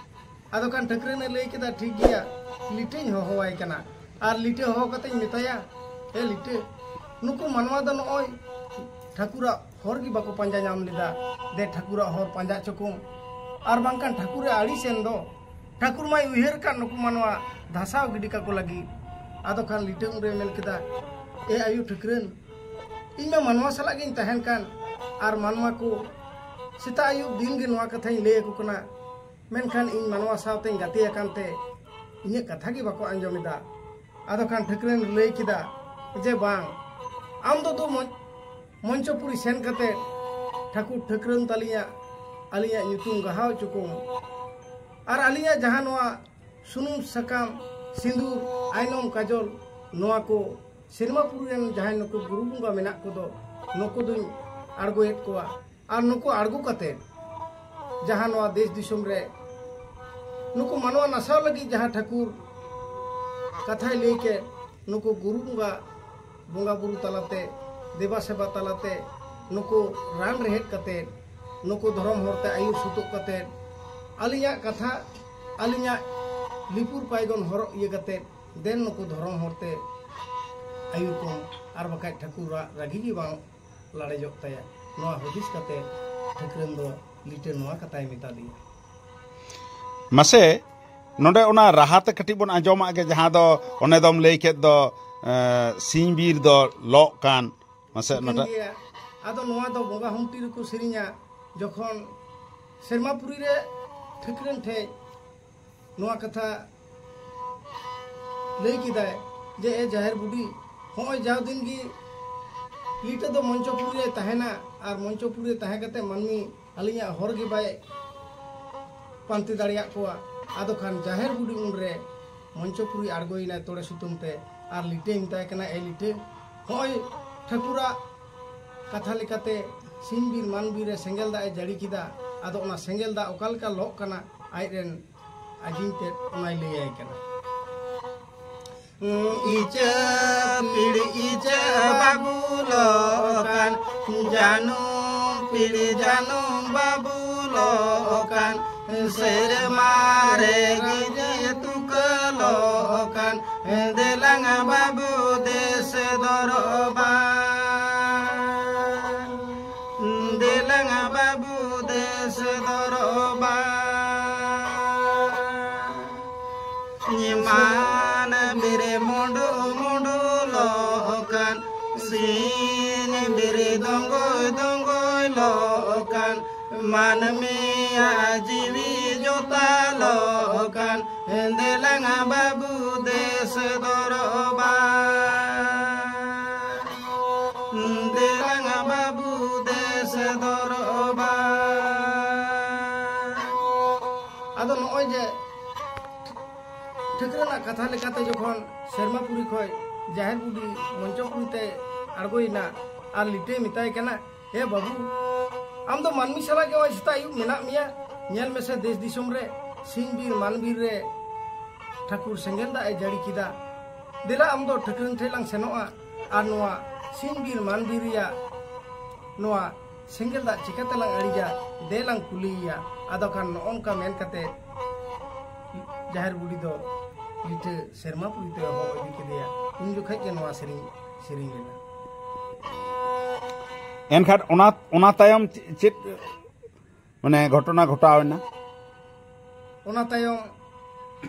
ᱟᱫᱚ ᱠᱷᱟᱱ ᱴᱷᱟᱹᱠᱨᱟᱹᱱᱮ ᱞᱟᱹᱭ ᱠᱮᱫᱟ, ᱴᱷᱤᱠ ᱜᱮᱭᱟ, ᱞᱤᱴᱟᱹᱧ ᱦᱚᱦᱚᱣᱟᱭ ᱠᱟᱱᱟ᱾ ᱟᱨ ᱞᱤᱴᱟᱹ ᱦᱚᱦᱚ ᱠᱟᱛᱮᱧ ᱢᱮᱛᱟᱭᱟ, ᱮ ᱞᱤᱴᱟᱹ, ᱱᱩᱠᱩ ᱢᱟᱱᱣᱟ ᱫᱚ ᱱᱚᱜᱼᱚᱭ ᱴᱷᱟᱹᱠᱩᱨᱟᱜ ᱦᱚᱨ ᱜᱮ ᱵᱟᱠᱚ ᱯᱟᱸᱡᱟ ᱧᱟᱢ ᱞᱮᱫᱟ᱾ ᱫᱮ ᱴᱷᱟᱹᱠᱩᱨᱟᱜ ᱦᱚᱨ ᱯᱟᱸᱡᱟ ᱦᱚᱪᱚ ᱠᱚᱢ, ᱟᱨ ᱵᱟᱝᱠᱷᱟᱱ ᱴᱷᱟᱹᱠᱩᱨᱮ ᱟᱹᱲᱤᱥᱮᱱ ᱫᱚ᱾ ᱴᱷᱟᱹᱠᱩᱨ ᱢᱟᱭ ᱩᱭᱦᱟᱹᱨ ᱠᱟᱫ ᱱᱩᱠᱩ ᱢᱟᱱᱣᱟ ᱫᱷᱟᱥᱟᱣ ᱜᱤᱰᱤ ᱠᱟᱠᱚ ᱞᱟᱹᱜᱤᱫ᱾ ᱟᱫᱚ ᱠᱷᱟᱱ ᱞᱤᱴᱟᱹ ᱩᱱᱨᱮ ᱢᱮᱱ ᱠᱮᱫᱟ, ᱮ ᱟᱭᱳ ᱴᱷᱟᱹᱠᱨᱟᱹᱱ, ᱤᱧ ᱢᱟ ᱢᱟᱱᱣᱟ ᱥᱟᱞᱟᱜ ᱜᱤᱧ ᱛᱟᱦᱮᱱ ᱠᱟᱱ, ᱟᱨ ᱢᱟᱱᱣᱟ ᱠᱚ ᱥᱮᱛᱟᱜ ᱟᱹᱭᱩᱵ ᱫᱤᱱ ᱜᱮ ᱱᱚᱣᱟ ᱠᱟᱛᱷᱟᱧ ᱞᱟᱹᱭ ᱟᱠᱚ ᱠᱟᱱᱟ, ᱢᱮᱱᱠᱷᱟᱱ ᱤᱧ ᱢᱟᱱᱣᱟ ᱥᱟᱶᱛᱮᱧ ᱜᱟᱛᱮ ᱟᱠᱟᱱ ᱛᱮ ᱤᱧᱟᱹᱜ ᱠᱟᱛᱷᱟ ᱜᱮ ᱵᱟᱠᱚ ᱟᱸᱡᱚᱢ ᱮᱫᱟ᱾ ᱟᱫᱚ ᱠᱷᱟᱱ ᱴᱷᱟᱹᱠᱨᱟᱹᱱ ᱞᱟᱹᱭ ᱠᱮᱫᱟ ᱡᱮ, ᱵᱟᱝ, ᱟᱢ ᱫᱚ ᱫᱩ ᱢᱚᱧ-, ᱢᱚᱧᱪᱚᱯᱩᱨᱤ ᱥᱮᱱ ᱠᱟᱛᱮ ᱴᱷᱟᱹᱠᱩᱨ ᱴᱷᱟᱹᱠᱨᱟᱹᱱ ᱛᱟᱹᱞᱤᱧᱟᱜ, ᱟᱹᱞᱤᱧᱟᱜ ᱧᱩᱛᱩᱢ ᱜᱟᱦᱟᱣ ᱦᱚᱪᱚ ᱠᱚᱢ᱾ ᱟᱨ ᱟᱹᱞᱤᱧᱟᱜ ᱡᱟᱦᱟᱸ ᱱᱚᱣᱟ ᱥᱩᱱᱩᱢ ᱥᱟᱠᱟᱢ, ᱥᱤᱸᱫᱩᱨ, ᱟᱭᱱᱚᱢ, ᱠᱟᱡᱚᱞ, ᱱᱚᱣᱟ ᱠᱚ ᱥᱮᱨᱢᱟᱯᱩᱨᱤ ᱨᱮᱱ ᱡᱟᱦᱟᱸᱭ ᱱᱩᱠᱩ ᱜᱩᱨᱩ ᱵᱚᱸᱜᱟ ᱢᱮᱱᱟᱜ ᱠᱚᱫᱚ, ᱱᱩᱠᱩ ᱫᱩᱧ ᱟᱬᱜᱚᱭᱮᱫ ᱠᱚᱣᱟ᱾ ᱟᱨ ᱱᱩᱠᱩ ᱟᱬᱜᱚ ᱠᱟᱛᱮ ᱡᱟᱦᱟᱸ ᱱᱚᱣᱟ ᱫᱮᱥ ᱫᱤᱥᱚᱢ ᱨᱮ ᱱᱩᱠᱩ ᱢᱟᱱᱣᱟ ᱱᱟᱥᱟᱣ ᱞᱟᱹᱜᱤᱫ ᱡᱟᱦᱟᱸ ᱴᱷᱟᱹᱠᱩᱨ ᱠᱟᱛᱷᱟᱭ ᱞᱟᱹᱭ ᱠᱮᱫ, ᱱᱩᱠᱩ ᱜᱩᱨᱩ ᱵᱚᱸᱜᱟ, ᱵᱚᱸᱜᱟ ᱵᱩᱨᱩ ᱛᱟᱞᱟᱛᱮ, ᱫᱮᱵᱟ ᱥᱮᱵᱟ ᱛᱟᱞᱟᱛᱮ, ᱱᱩᱠᱩ ᱨᱟᱱ ᱨᱮᱦᱮᱫ ᱠᱟᱛᱮ, ᱱᱩᱠᱩ ᱫᱷᱚᱨᱚᱢ ᱦᱚᱨᱛᱮ ᱟᱹᱭᱩᱨ ᱥᱩᱛᱩᱜ ᱠᱟᱛᱮ, ᱟᱹᱞᱤᱧᱟᱜ ᱠᱟᱛᱷᱟ, ᱟᱹᱞᱤᱧᱟᱜ ᱞᱤᱯᱩᱨ ᱯᱟᱭᱜᱚᱱ ᱦᱚᱨᱚᱜ ᱤᱭᱟᱹ ᱠᱟᱛᱮ, ᱫᱮᱱ ᱱᱩᱠᱩ ᱫᱷᱚᱨᱚᱢ ᱦᱚᱲ ᱛᱮ ᱟᱹᱭᱩᱨ ᱠᱚᱢ, ᱟᱨ ᱵᱟᱠᱷᱟᱡ ᱴᱷᱟᱹᱠᱩᱨᱟᱜ ᱨᱟᱹᱜᱤ ᱜᱮ ᱵᱟᱝ ᱞᱟᱲᱮᱡᱚᱜ ᱛᱟᱭᱟ᱾ ᱱᱚᱣᱟ ᱦᱩᱫᱤᱥ ᱠᱟᱛᱮ ᱴᱷᱟᱹᱠᱨᱟᱹᱱ ᱫᱚ ᱞᱤᱴᱟᱹ ᱱᱚᱣᱟ ᱠᱟᱛᱷᱟᱭ ᱢᱮᱛᱟ ᱫᱮᱭᱟ᱾ ᱢᱟᱥᱮ, ᱱᱚᱰᱮ ᱚᱱᱟ ᱨᱟᱦᱟ ᱛᱮ ᱠᱟᱹᱴᱤᱡ ᱵᱚᱱ ᱟᱸᱡᱚᱢᱟᱜ ᱜᱮ, ᱡᱟᱦᱟᱸ ᱫᱚ ᱚᱱᱮ ᱫᱚᱢ ᱞᱟᱹᱭ ᱠᱮᱫ ᱫᱚ, ᱮ, ᱥᱤᱧ ᱵᱤᱨ ᱫᱚ ᱞᱚᱜ ᱠᱟᱱ᱾ ᱢᱟᱥᱮ, ᱴᱷᱤᱠᱟᱹᱱ ᱱᱚᱰᱮ ᱜᱮᱭᱟ᱾ ᱟᱫᱚ ᱱᱚᱣᱟ ᱫᱚ ᱵᱚᱸᱜᱟ ᱦᱩᱢᱴᱤ ᱨᱮᱠᱚ ᱥᱮᱨᱮᱧᱟ, ᱡᱚᱠᱷᱚᱱ ᱥᱮᱨᱢᱟᱯᱩᱨᱤ ᱨᱮ ᱴᱷᱟᱹᱠᱨᱟᱹᱱ ᱴᱷᱮᱡ ᱱᱚᱣᱟ ᱠᱟᱛᱷᱟ ᱞᱟᱹᱭ ᱠᱮᱫᱟᱭ ᱡᱮ, "ᱮ ᱡᱟᱦᱮᱨ ᱵᱩᱰᱷᱤ, ᱦᱚᱸᱜᱼᱚᱭ ᱡᱟᱣ ᱫᱤᱱ ᱜᱮ ᱞᱤᱴᱟᱹ ᱫᱚ ᱢᱚᱧᱪᱚᱯᱩᱨᱤ ᱨᱮ ᱛᱟᱦᱮᱱᱟ, ᱟᱨ ᱢᱚᱧᱪᱚᱯᱩᱨᱤ ᱨᱮ ᱛᱟᱦᱮᱸ ᱠᱟᱛᱮ ᱢᱟᱹᱱᱢᱤ ᱟᱹᱞᱤᱧᱟᱜ ᱦᱚᱨ ᱜᱮ ᱵᱟᱭ ᱯᱟᱱᱛᱮ ᱫᱟᱲᱮᱭᱟᱜ ᱠᱚᱣᱟ᱾ ᱟᱫᱚ ᱠᱷᱟᱱ ᱡᱟᱦᱮᱨ ᱵᱩᱰᱷᱤ ᱩᱱᱨᱮ ᱢᱚᱧᱪᱚᱯᱩᱨᱤ ᱟᱬᱜᱚᱭᱮᱱᱟᱭ ᱛᱚᱲᱮ ᱥᱩᱛᱟᱹᱢ ᱛᱮ, ᱟᱨ ᱞᱤᱴᱟᱹᱭ ᱢᱮᱛᱟᱭ ᱠᱟᱱᱟ, 'ᱮ ᱞᱤᱴᱟᱹ, ᱦᱚᱸᱜᱼᱚᱭ ᱴᱷᱟᱹᱠᱩᱨᱟᱜ ᱠᱟᱛᱷᱟ ᱞᱮᱠᱟᱛᱮ ᱥᱤᱧ ᱵᱤᱨ ᱢᱟᱱ ᱵᱤᱨ ᱨᱮ ᱥᱮᱸᱜᱮᱞ ᱫᱟᱜ ᱮ ᱡᱟᱹᱲᱤ ᱠᱮᱫᱟ, ᱟᱫᱚ ᱚᱱᱟ ᱥᱮᱸᱜᱮᱞ ᱫᱟᱜ ᱚᱠᱟ ᱞᱮᱠᱟ ᱞᱚᱜ ᱠᱟᱱᱟ, ᱟᱡ ᱨᱮᱱ ᱟᱹᱡᱤᱧ ᱛᱮᱫ ᱚᱱᱟᱭ ᱞᱟᱹᱭᱟᱭ ᱠᱟᱱᱟ᱾ ᱤᱪᱟᱹ ᱯᱤᱲ ᱤᱪᱟᱹ ᱵᱟᱹᱵᱩ ᱞᱚ ᱠᱟᱱ, ᱡᱟᱹᱱᱩᱢ ᱯᱤᱲ ᱡᱟᱹᱱᱩᱢ ᱵᱟᱹᱵᱩ ᱞᱚ ᱠᱟᱱ, ᱥᱮᱨᱢᱟ ᱨᱮ ᱜᱤᱫᱤ ᱛᱩᱠᱟᱹ ᱞᱚ ᱠᱟᱱ, ᱫᱮᱞᱟᱝ ᱵᱟᱹᱵᱩ ᱫᱮᱥ ᱫᱚᱨᱚᱵᱟᱨ, ᱫᱮᱞᱟᱝ ᱵᱟᱹᱵᱩ ᱫᱮᱥ ᱫᱚᱨᱚᱵᱟᱨ᱾ ᱢᱟᱱ ᱵᱤᱨ ᱢᱩᱰᱩ ᱢᱩᱰᱩ ᱞᱚ ᱠᱟᱱ, ᱥᱤᱧ ᱵᱤᱨ ᱫᱚᱸᱜᱚᱭ ᱫᱚᱸᱜᱚᱭ ᱞᱚ ᱠᱟᱱ, ᱢᱟᱹᱱᱢᱤᱭᱟᱜ ᱡᱤᱣᱤ ᱡᱚᱛᱟ ᱞᱚ ᱠᱟᱱ, ᱫᱮᱞᱟᱝ ᱵᱟᱹᱵᱩ ᱫᱮᱥ ᱫᱚᱨᱚᱵᱟᱨ, ᱫᱮᱞᱟᱝ ᱵᱟᱹᱵᱩ ᱫᱮᱥ ᱫᱚᱨᱚᱵᱟᱨ᱾ ᱟᱫᱚ ᱱᱚᱜᱼᱚᱭ ᱡᱮ ᱴᱷᱟᱹᱠᱨᱟᱹᱱᱟᱜ ᱠᱟᱛᱷᱟ ᱞᱮᱠᱟᱛᱮ ᱡᱚᱠᱷᱚᱱ ᱥᱮᱨᱢᱟᱯᱩᱨᱤ ᱠᱷᱚᱡ ᱡᱟᱦᱮᱨ ᱵᱩᱰᱷᱤ ᱢᱚᱧᱪᱚᱯᱩᱨᱤ ᱛᱮ ᱟᱬᱜᱚᱭᱮᱱᱟ ᱟᱨ ᱞᱤᱴᱟᱹᱭ ᱢᱮᱛᱟᱭ ᱠᱟᱱᱟ, "ᱮ ᱵᱟᱹᱵᱩ, ᱟᱢ ᱫᱚ ᱢᱟᱹᱱᱢᱤ ᱥᱟᱞᱟᱜ ᱜᱮ ᱱᱚᱜᱼᱚᱭ ᱥᱮᱛᱟᱜ ᱟᱹᱭᱩᱵ ᱢᱮᱱᱟᱜ ᱢᱮᱭᱟ᱾ ᱧᱮᱞ ᱢᱮᱥᱮ ᱫᱮᱥ ᱫᱤᱥᱚᱢ ᱨᱮ ᱥᱤᱧ ᱵᱤᱨ ᱢᱟᱱ ᱵᱤᱨ ᱨᱮ ᱴᱷᱟᱹᱠᱩᱨ ᱥᱮᱸᱜᱮᱞ ᱫᱟᱜ ᱮ ᱡᱟᱹᱲᱤ ᱠᱮᱫᱟ᱾ ᱫᱮᱞᱟ ᱟᱢ ᱫᱚ ᱴᱷᱟᱹᱠᱨᱟᱹᱱ ᱴᱷᱮᱡ ᱞᱟᱝ ᱥᱮᱱᱚᱜᱼᱟ ᱟᱨ ᱱᱚᱣᱟ ᱥᱤᱧ ᱵᱤᱨ ᱢᱟᱱ ᱵᱤᱨ ᱨᱮᱭᱟᱜ ᱱᱚᱣᱟ ᱥᱮᱸᱜᱮᱞ ᱫᱟᱜ ᱪᱤᱠᱟᱹ ᱛᱮᱞᱟᱝ ᱟᱹᱲᱤᱡᱟ, ᱫᱮ ᱞᱟᱝ ᱠᱩᱞᱤᱭᱮᱭᱟ᱾ ᱟᱫᱚ ᱠᱷᱟᱱ ᱱᱚᱜᱼᱚ ᱱᱚᱝᱠᱟ ᱢᱮᱱ ᱠᱟᱛᱮ ᱡᱟᱦᱮᱨ ᱵᱩᱰᱷᱤ ᱫᱚ ᱞᱤᱴᱟᱹ ᱥᱮᱨᱢᱟ ᱯᱩᱨᱤ ᱛᱮ ᱦᱚᱦᱚ ᱤᱫᱤ ᱠᱮᱫᱮᱭᱟ᱾ ᱩᱱ ᱡᱚᱠᱷᱚᱡ ᱜᱮ ᱱᱚᱣᱟ ᱥᱮᱨᱮᱧ ᱥᱮᱨᱮᱧ ᱞᱮᱱᱟ᱾ ᱮᱱᱠᱷᱟᱱ ᱚᱱᱟ ᱚᱱᱟ ᱛᱟᱭᱚᱢ ᱪᱮᱫ ᱢᱟᱱᱮ ᱜᱷᱚᱴᱚᱱᱟ ᱜᱷᱚᱴᱟᱣ ᱮᱱᱟ? ᱚᱱᱟ ᱛᱟᱭᱚᱢ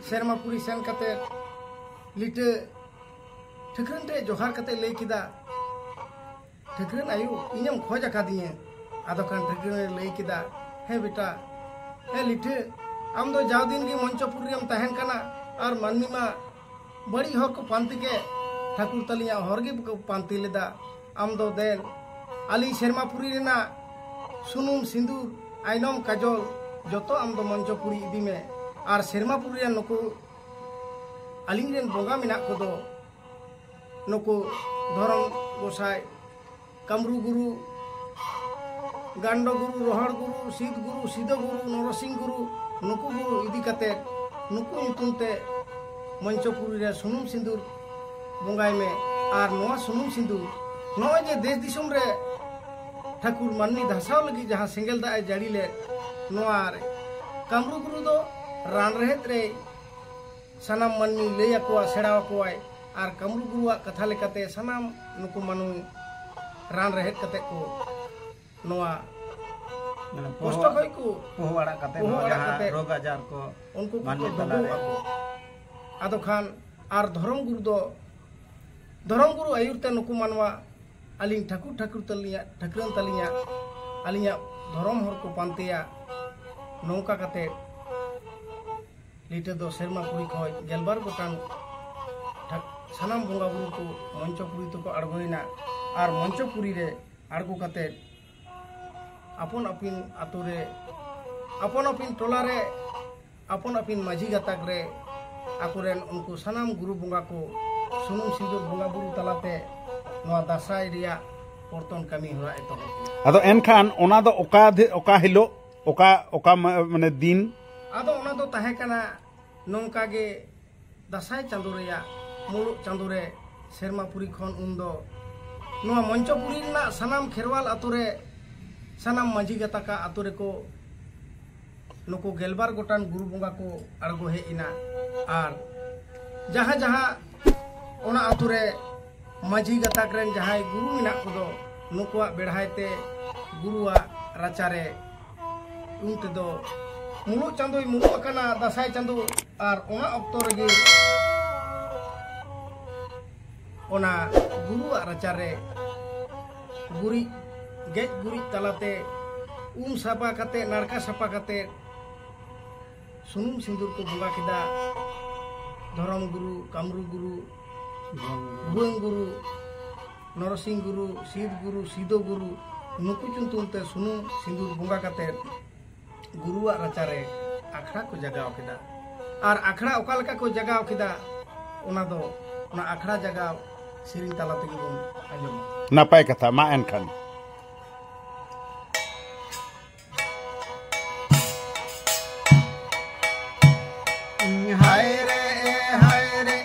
ᱥᱮᱨᱢᱟ ᱯᱩᱨᱤ ᱥᱮᱱ ᱠᱟᱛᱮ ᱞᱤᱴᱟᱹ ᱴᱷᱟᱹᱠᱨᱟᱹᱱ ᱴᱷᱮᱱ ᱡᱚᱦᱟᱨ ᱠᱟᱛᱮ ᱞᱟᱹᱭ ᱠᱮᱫᱟ, "ᱴᱷᱟᱹᱠᱨᱟᱹᱱ ᱟᱭᱳ, ᱤᱧᱮᱢ ᱠᱷᱚᱡ ᱟᱠᱟᱫᱤᱧᱟᱹ?" ᱟᱫᱚ ᱠᱷᱟᱱ ᱴᱷᱟᱹᱠᱨᱟᱹᱱ ᱮ ᱞᱟᱹᱭ ᱠᱮᱫᱟ, "ᱦᱮᱸ ᱵᱮᱴᱟ, ᱦᱮᱸ ᱞᱤᱴᱟᱹ, ᱟᱢ ᱫᱚ ᱡᱟᱣ ᱫᱤᱱ ᱜᱮ ᱢᱚᱧᱪᱚᱯᱩᱨᱤ ᱨᱮᱢ ᱛᱟᱦᱮᱱ ᱠᱟᱱᱟ ᱟᱨ ᱢᱟᱹᱱᱢᱤ ᱢᱟ ᱵᱟᱹᱲᱤᱡ ᱦᱚᱲ ᱠᱚ ᱯᱟᱱᱛᱮ ᱠᱮᱫ ᱴᱷᱟᱹᱠᱩᱨ ᱛᱟᱹᱞᱤᱧᱟᱜ ᱦᱚᱨ ᱜᱮ ᱵᱟᱠᱚ ᱯᱟᱱᱛᱮ ᱞᱮᱫᱟ᱾ ᱟᱢ ᱫᱚ ᱫᱮᱱ ᱟᱹᱞᱤᱧ ᱥᱮᱨᱢᱟᱯᱩᱨᱤ ᱨᱮᱱᱟᱜ ᱥᱩᱱᱩᱢ, ᱥᱤᱸᱫᱩᱨ, ᱟᱭᱱᱚᱢ, ᱠᱟᱡᱚᱞ ᱡᱚᱛᱚ ᱟᱢ ᱫᱚ ᱢᱚᱧᱪᱚᱯᱩᱨᱤ ᱤᱫᱤ ᱢᱮ᱾ ᱟᱨ ᱥᱮᱨᱢᱟᱯᱩᱨᱤ ᱨᱮᱱ ᱱᱩᱠᱩ ᱟᱹᱞᱤᱧ ᱨᱮᱱ ᱵᱚᱸᱜᱟ ᱢᱮᱱᱟᱜ ᱠᱚᱫᱚ ᱱᱩᱠᱩ ᱫᱷᱚᱨᱚᱢ ᱜᱚᱸᱥᱟᱭ, ᱠᱟᱢᱨᱩ ᱜᱩᱨᱩ, ᱜᱟᱱᱰᱚ ᱜᱩᱨᱩ, ᱨᱚᱦᱚᱲ ᱜᱩᱨᱩ, ᱥᱤᱫ ᱜᱩᱨᱩ, ᱥᱤᱫᱚ ᱜᱩᱨᱩ, ᱱᱚᱨᱚᱥᱤᱝ ᱜᱩᱨᱩ, ᱱᱩᱠᱩ ᱜᱩᱨᱩ ᱤᱫᱤ ᱠᱟᱛᱮ ᱱᱩᱠᱩ ᱧᱩᱛᱩᱢ ᱛᱮ ᱢᱚᱧᱪᱚᱯᱩᱨᱤ ᱨᱮ ᱥᱩᱱᱩᱢ ᱥᱤᱸᱫᱩᱨ ᱵᱚᱸᱜᱟᱭ ᱢᱮ᱾ ᱟᱨ ᱱᱚᱣᱟ ᱥᱩᱱᱩᱢ ᱥᱤᱸᱫᱩᱨ ᱱᱚᱜᱼᱚᱭ ᱡᱮ ᱫᱮᱥ ᱫᱤᱥᱚᱢ ᱨᱮ ᱴᱷᱟᱹᱠᱩᱨ ᱢᱟᱹᱱᱢᱤ ᱫᱷᱟᱥᱟᱣ ᱞᱟᱹᱜᱤᱫ ᱡᱟᱦᱟᱸ ᱥᱮᱸᱜᱮᱞ ᱫᱟᱜ ᱮ ᱡᱟᱹᱲᱤ ᱞᱮᱫ, ᱱᱚᱣᱟ ᱨᱮ ᱠᱟᱢᱨᱩ ᱜᱩᱨᱩ ᱫᱚ ᱨᱟᱱ ᱨᱮᱦᱮᱫ ᱨᱮ ᱥᱟᱱᱟᱢ ᱢᱟᱹᱱᱢᱤ ᱞᱟᱹᱭ ᱟᱠᱚᱣᱟ, ᱥᱮᱬᱟ ᱟᱠᱚᱣᱟᱭ᱾ ᱟᱨ ᱠᱟᱢᱨᱩ ᱜᱩᱨᱩᱣᱟᱜ ᱠᱟᱛᱷᱟ ᱞᱮᱠᱟᱛᱮ ᱥᱟᱱᱟᱢ ᱱᱩᱠᱩ ᱢᱟᱹᱱᱢᱤ ᱨᱟᱱ ᱨᱮᱦᱮᱫ ᱠᱟᱛᱮ ᱠᱚ ᱱᱚᱣᱟ ᱢᱟᱱᱮ ᱠᱚᱥᱴᱚ ᱠᱷᱚᱡ ᱠᱚ ᱯᱚᱦᱚ ᱟᱲᱟᱜ ᱠᱟᱛᱮ ᱯᱚᱦᱚ ᱱᱚᱣᱟ ᱟᱲᱟᱜ ᱡᱟᱦᱟᱸ ᱠᱟᱛᱮ ᱨᱳᱜᱽ ᱟᱡᱟᱨ ᱠᱚ ᱩᱱᱠᱩ ᱢᱟᱹᱱᱢᱤ ᱠᱚᱠᱚ ᱛᱟᱞᱟᱨᱮ ᱫᱩᱜᱩᱜ ᱟᱠᱚ᱾ ᱟᱫᱚ ᱠᱷᱟᱱ ᱟᱨ ᱫᱷᱚᱨᱚᱢ ᱜᱩᱨᱩ ᱫᱚ ᱫᱷᱚᱨᱚᱢ ᱜᱩᱨᱩ ᱟᱹᱭᱩᱨ ᱛᱮ ᱱᱩᱠᱩ ᱢᱟᱱᱣᱟ ᱟᱹᱞᱤᱧ ᱴᱷᱟᱹᱠᱩᱨ ᱴᱷᱟᱹᱠᱩᱨ ᱛᱟᱹᱞᱤᱧᱟᱜ ᱴᱷᱟᱹᱠᱨᱟᱹᱱ ᱛᱟᱹᱞᱤᱧᱟᱜ ᱟᱹᱞᱤᱧᱟᱜ ᱫᱷᱚᱨᱚᱢ ᱦᱚᱨ ᱠᱚ ᱯᱟᱱᱛᱮᱭᱟ᱾ ᱱᱚᱝᱠᱟ ᱠᱟᱛᱮ ᱞᱤᱴᱟᱹ ᱫᱚ ᱥᱮᱨᱢᱟ ᱯᱩᱨᱤ ᱠᱷᱚᱱ ᱜᱮᱞᱵᱟᱨ ᱜᱚᱴᱟᱝ ᱴᱷᱟᱠ- ᱥᱟᱱᱟᱢ ᱵᱚᱸᱜᱟ ᱵᱩᱨᱩ ᱠᱚ ᱢᱚᱧᱪᱚᱯᱩᱨᱤ ᱛᱮᱠᱚ ᱟᱬᱜᱚᱭᱮᱱᱟ᱾ ᱟᱨ ᱢᱚᱧᱪᱚᱯᱩᱨᱤ ᱨᱮ ᱟᱬᱜᱚ ᱠᱟᱛᱮ ᱟᱯᱚᱱ ᱟᱹᱯᱤᱱ ᱟᱛᱳ ᱨᱮ, ᱟᱯᱚᱱ ᱟᱹᱯᱤᱱ ᱴᱚᱞᱟ ᱨᱮ, ᱟᱯᱚᱱ ᱟᱹᱯᱤᱱ ᱢᱟᱹᱡᱷᱤ ᱜᱟᱛᱟᱠ ᱨᱮ ᱟᱠᱚᱨᱮᱱ ᱩᱱᱠᱩ ᱥᱟᱱᱟᱢ ᱜᱩᱨᱩ ᱵᱚᱸᱜᱟ ᱠᱚ ᱥᱩᱱᱩᱢ ᱥᱤᱸᱫᱩᱨ ᱵᱚᱸᱜᱟ ᱵᱩᱨᱩ ᱛᱟᱞᱟᱛᱮ ᱱᱚᱣᱟ ᱫᱟᱸᱥᱟᱭ ᱨᱮᱭᱟᱜ ᱯᱚᱨᱛᱚᱱ ᱠᱟᱹᱢᱤ ᱦᱚᱨᱟ ᱮᱛᱚᱦᱚᱵ ᱮᱱᱟ᱾ ᱟᱫᱚ ᱮᱱᱠᱷᱟᱱ ᱚᱱᱟ ᱫᱚ ᱚᱠᱟ ᱫᱷᱤ- ᱚᱠᱟ ᱦᱤᱞᱳᱜ ᱚᱠᱟ ᱚᱠᱟ ᱢᱟ- ᱢᱟᱱᱮ ᱫᱤᱱ? ᱟᱫᱚ ᱚᱱᱟ ᱫᱚ ᱛᱟᱦᱮᱸ ᱠᱟᱱᱟ ᱱᱚᱝᱠᱟ ᱜᱮ ᱫᱟᱸᱥᱟᱭ ᱪᱟᱸᱫᱳ ᱨᱮᱭᱟᱜ ᱢᱩᱞᱩᱜ ᱪᱟᱸᱫᱳ ᱨᱮ ᱥᱮᱨᱢᱟ ᱯᱩᱨᱤ ᱠᱷᱚᱱ ᱩᱱᱫᱚ ᱱᱚᱣᱟ ᱢᱚᱧᱪᱚᱯᱩᱨᱤ ᱨᱮᱱᱟᱜ ᱥᱟᱱᱟᱢ ᱠᱷᱮᱨᱣᱟᱞ ᱟᱛᱳ ᱨᱮ ᱥᱟᱱᱟᱢ ᱢᱟᱹᱡᱷᱤ ᱜᱟᱛᱟᱠᱟᱜ ᱟᱛᱳ ᱨᱮᱠᱚ ᱱᱩᱠᱩ ᱜᱮᱞᱵᱟᱨ ᱜᱚᱴᱟᱝ ᱜᱩᱨᱩ ᱵᱚᱸᱜᱟ ᱠᱚ ᱟᱬᱜᱚ ᱦᱮᱡ ᱮᱱᱟ᱾ ᱟᱨ ᱡᱟᱦᱟᱸ ᱡᱟᱦᱟᱸ ᱚᱱᱟ ᱟᱛᱳ ᱨᱮ ᱢᱟᱹᱡᱷᱤ ᱜᱟᱛᱟᱠ ᱨᱮᱱ ᱡᱟᱦᱟᱸᱭ ᱜᱩᱨᱩ ᱢᱮᱱᱟᱜ ᱠᱚᱫᱚ, ᱱᱩᱠᱩᱣᱟᱜ ᱵᱮᱲᱦᱟᱭ ᱛᱮ ᱜᱩᱨᱩᱣᱟᱜ ᱨᱟᱪᱟᱨᱮ ᱩᱱ ᱛᱮᱫᱚ ᱢᱩᱞᱩᱜ ᱪᱟᱸᱫᱳᱭ ᱢᱩᱞᱩᱜ ᱟᱠᱟᱱᱟ, ᱫᱟᱸᱥᱟᱭ ᱪᱟᱸᱫᱳ᱾ ᱟᱨ ᱚᱱᱟ ᱚᱠᱛᱚ ᱨᱮᱜᱮ ᱚᱱᱟ ᱜᱩᱨᱩᱣᱟᱜ ᱨᱟᱪᱟᱨᱮ ᱜᱩᱨᱤᱡ, ᱜᱮᱡ ᱜᱩᱨᱤᱡ ᱛᱟᱞᱟᱛᱮ ᱩᱢ ᱥᱟᱯᱷᱟ ᱠᱟᱛᱮ, ᱱᱟᱲᱠᱟ ᱥᱟᱯᱷᱟ ᱠᱟᱛᱮ, ᱥᱩᱱᱩᱢ ᱥᱤᱸᱫᱩᱨ ᱠᱚ ᱵᱚᱸᱜᱟ ᱠᱮᱫᱟ᱾ ᱫᱷᱚᱨᱚᱢ ᱜᱩᱨᱩ, ᱠᱟᱢᱨᱩ ᱜᱩᱨᱩ, ᱵᱷᱩᱣᱟᱹᱝ ᱜᱩᱨᱩ, ᱱᱚᱨᱚᱥᱤᱝ ᱜᱩᱨᱩ, ᱥᱤᱫ ᱜᱩᱨᱩ, ᱥᱤᱫᱚ ᱜᱩᱨᱩ, ᱱᱩᱠᱩ ᱧᱩᱛᱩᱢ ᱛᱮ ᱥᱩᱱᱩᱢ ᱥᱤᱸᱫᱩᱨ ᱵᱚᱸᱜᱟ ᱠᱟᱛᱮ ᱜᱩᱨᱩᱣᱟᱜ ᱨᱟᱪᱟᱨᱮ ᱟᱠᱷᱲᱟ ᱠᱚ ᱡᱟᱜᱟᱣ ᱠᱮᱫᱟ᱾ ᱟᱨ ᱟᱠᱷᱲᱟ ᱚᱠᱟ ᱞᱮᱠᱟ ᱠᱚ ᱡᱟᱜᱟᱣ ᱠᱮᱫᱟ, ᱚᱱᱟ ᱫᱚ ᱚᱱᱟ ᱟᱠᱷᱲᱟ ᱡᱟᱜᱟᱣ ᱥᱮᱨᱮᱧ ᱛᱟᱞᱟ ᱛᱮᱜᱮ ᱵᱚᱱ ᱟᱸᱡᱚᱢᱟ᱾ ᱱᱟᱯᱟᱭ ᱠᱟᱛᱷᱟ, ᱢᱟ ᱮᱱᱠᱷᱟᱱ᱾ ᱦᱟᱭ ᱨᱮ, ᱦᱟᱭ ᱨᱮ,